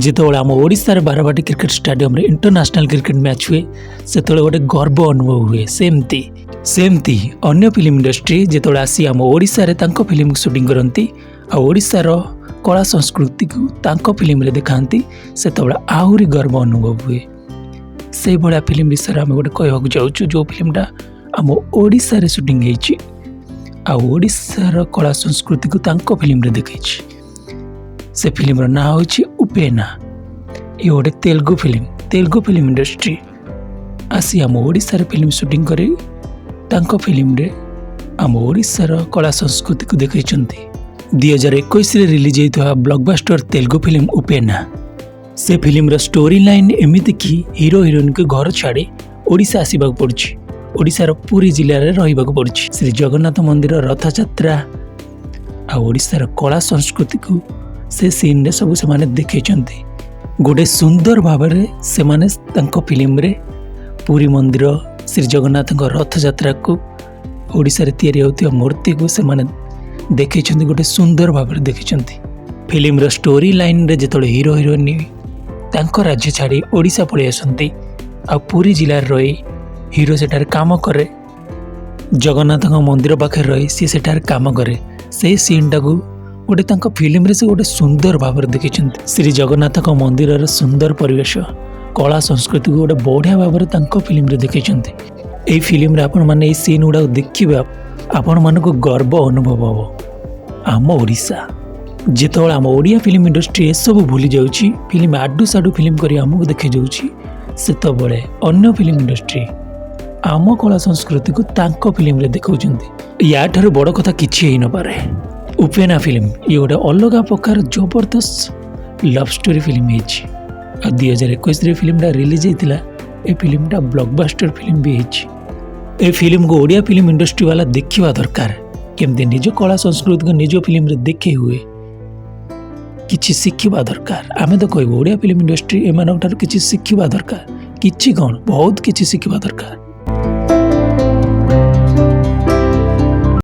ଯେତେବେଳେ ଆମ ଓଡ଼ିଶାର ବାରବାଟୀ କ୍ରିକେଟ ଷ୍ଟାଡିୟମରେ ଇଣ୍ଟରନ୍ୟାସନାଲ୍ କ୍ରିକେଟ ମ୍ୟାଚ୍ ହୁଏ, ସେତେବେଳେ ଗୋଟେ ଗର୍ବ ଅନୁଭବ ହୁଏ। ସେମିତି ସେମିତି ଅନ୍ୟ ଫିଲ୍ମ ଇଣ୍ଡଷ୍ଟ୍ରି ଯେତେବେଳେ ଆସି ଆମ ଓଡ଼ିଶାରେ ତାଙ୍କ ଫିଲ୍ମ ସୁଟିଂ କରନ୍ତି ଆଉ ଓଡ଼ିଶାର କଳା ସଂସ୍କୃତିକୁ ତାଙ୍କ ଫିଲ୍ମରେ ଦେଖାନ୍ତି, ସେତେବେଳେ ଆହୁରି ଗର୍ବ ଅନୁଭବ ହୁଏ। ସେଇଭଳିଆ ଫିଲ୍ମ ବିଷୟରେ ଆମେ ଗୋଟେ କହିବାକୁ ଯାଉଛୁ, ଯେଉଁ ଫିଲ୍ମଟା ଆମ ଓଡ଼ିଶାରେ ସୁଟିଂ ହେଇଛି ଆଉ ଓଡ଼ିଶାର କଳା ସଂସ୍କୃତିକୁ ତାଙ୍କ ଫିଲ୍ମରେ ଦେଖେଇଛି। ସେ ଫିଲ୍ମର ନାଁ ହେଉଛି ଉପେନା। ଇଏ ଗୋଟେ Telugu film. Telugu film industry ଆସି ଆମ ଓଡ଼ିଶାରେ ଫିଲ୍ମ ସୁଟିଂ କରି ତାଙ୍କ ଫିଲ୍ମରେ ଆମ ଓଡ଼ିଶାର କଳା ସଂସ୍କୃତିକୁ ଦେଖାଇଛନ୍ତି। 2021ରେ ରିଲିଜ୍ ହୋଇଥିବା ବ୍ଲକବାଷ୍ଟର ତେଲୁଗୁ ଫିଲ୍ମ ଉପେନା। ସେ ଫିଲ୍ମର ଷ୍ଟୋରି ଲାଇନ୍ ଏମିତି କି ହିରୋ ହିରୋଇନକୁ ଘର ଛାଡ଼ି ଓଡ଼ିଶା ଆସିବାକୁ ପଡ଼ୁଛି, ଓଡ଼ିଶାର ପୁରୀ ଜିଲ୍ଲାରେ ରହିବାକୁ ପଡ଼ୁଛି। ଶ୍ରୀ ଜଗନ୍ନାଥ ମନ୍ଦିର, ରଥଯାତ୍ରା ଆଉ ଓଡ଼ିଶାର କଳା ସଂସ୍କୃତିକୁ ସେ ସିନ୍ରେ ସବୁ ସେମାନେ ଦେଖେଇଛନ୍ତି। ଗୋଟେ ସୁନ୍ଦର ଭାବରେ ସେମାନେ ତାଙ୍କ ଫିଲ୍ମରେ ପୁରୀ ମନ୍ଦିର, ଶ୍ରୀ ଜଗନ୍ନାଥଙ୍କ ରଥଯାତ୍ରାକୁ, ଓଡ଼ିଶାରେ ତିଆରି ହେଉଥିବା ମୂର୍ତ୍ତିକୁ ସେମାନେ ଦେଖେଇଛନ୍ତି, ଗୋଟେ ସୁନ୍ଦର ଭାବରେ ଦେଖେଇଛନ୍ତି। ଫିଲ୍ମର ଷ୍ଟୋରି ଲାଇନ୍ରେ ଯେତେବେଳେ ହିରୋ ହିରୋଇନ୍ ତାଙ୍କ ରାଜ୍ୟ ଛାଡ଼ି ଓଡ଼ିଶା ପଳେଇ ଆସନ୍ତି ଆଉ ପୁରୀ ଜିଲ୍ଲାରେ ରହି ହିରୋ ସେଠାରେ କାମ କରେ, ଜଗନ୍ନାଥଙ୍କ ମନ୍ଦିର ପାଖରେ ରହି ସିଏ ସେଠାରେ କାମ କରେ, ସେଇ ସିନ୍ଟାକୁ ଗୋଟେ ତାଙ୍କ ଫିଲ୍ମରେ ସେ ଗୋଟେ ସୁନ୍ଦର ଭାବରେ ଦେଖେଇଛନ୍ତି। ଶ୍ରୀ ଜଗନ୍ନାଥଙ୍କ ମନ୍ଦିରର ସୁନ୍ଦର ପରିବେଶ, କଳା ସଂସ୍କୃତିକୁ ଗୋଟେ ବଢ଼ିଆ ଭାବରେ ତାଙ୍କ ଫିଲ୍ମରେ ଦେଖେଇଛନ୍ତି। ଏଇ ଫିଲ୍ମରେ ଆପଣମାନେ ଏଇ ସିନ୍ ଗୁଡ଼ାକ ଦେଖିବେ, ଆପଣମାନଙ୍କୁ ଗର୍ବ ଅନୁଭବ ହେବ ଆମ ଓଡ଼ିଶା। ଯେତେବେଳେ ଆମ ଓଡ଼ିଆ ଫିଲ୍ମ ଇଣ୍ଡଷ୍ଟ୍ରି ଏସବୁ ଭୁଲି ଯାଉଛି, ଫିଲ୍ମ ଆଡୁ ସାଡୁ ଫିଲ୍ମ କରି ଆମକୁ ଦେଖାଇ ଯାଉଛି, ସେତେବେଳେ ଅନ୍ୟ ଫିଲ୍ମ ଇଣ୍ଡଷ୍ଟ୍ରି ଆମ କଳା ସଂସ୍କୃତିକୁ ତାଙ୍କ ଫିଲ୍ମରେ ଦେଖାଉଛନ୍ତି। ୟାଠାରୁ ବଡ଼ କଥା କିଛି ହେଇନପାରେ। ଉପେନା ଫିଲ୍ମ ଇଏ ଗୋଟେ ଅଲଗା ପ୍ରକାର ଜବରଦସ୍ତ ଲଭ୍ ଷ୍ଟୋରି ଫିଲ୍ମ ହେଇଛି। ଆଉ 2021ରେ ଫିଲ୍ମଟା ରିଲିଜ୍ ହେଇଥିଲା। ଏ ଫିଲ୍ମଟା ବ୍ଲକବାଷ୍ଟର ଫିଲ୍ମ ବି ହେଇଛି। ଏ ଫିଲ୍ମକୁ ଓଡ଼ିଆ ଫିଲ୍ମ ଇଣ୍ଡଷ୍ଟ୍ରି ବାଲା ଦେଖିବା ଦରକାର, କେମିତି ନିଜ କଳା ସଂସ୍କୃତିକୁ ନିଜ ଫିଲ୍ମରେ ଦେଖେଇ ହୁଏ। କିଛି ଶିଖିବା ଦରକାର। ଆମେ ତ କହିବୁ, ଓଡ଼ିଆ ଫିଲ୍ମ ଇଣ୍ଡଷ୍ଟ୍ରି ଏମାନଙ୍କ ଠାରୁ କିଛି ଶିଖିବା ଦରକାର। କିଛି କ'ଣ, ବହୁତ କିଛି ଶିଖିବା ଦରକାର।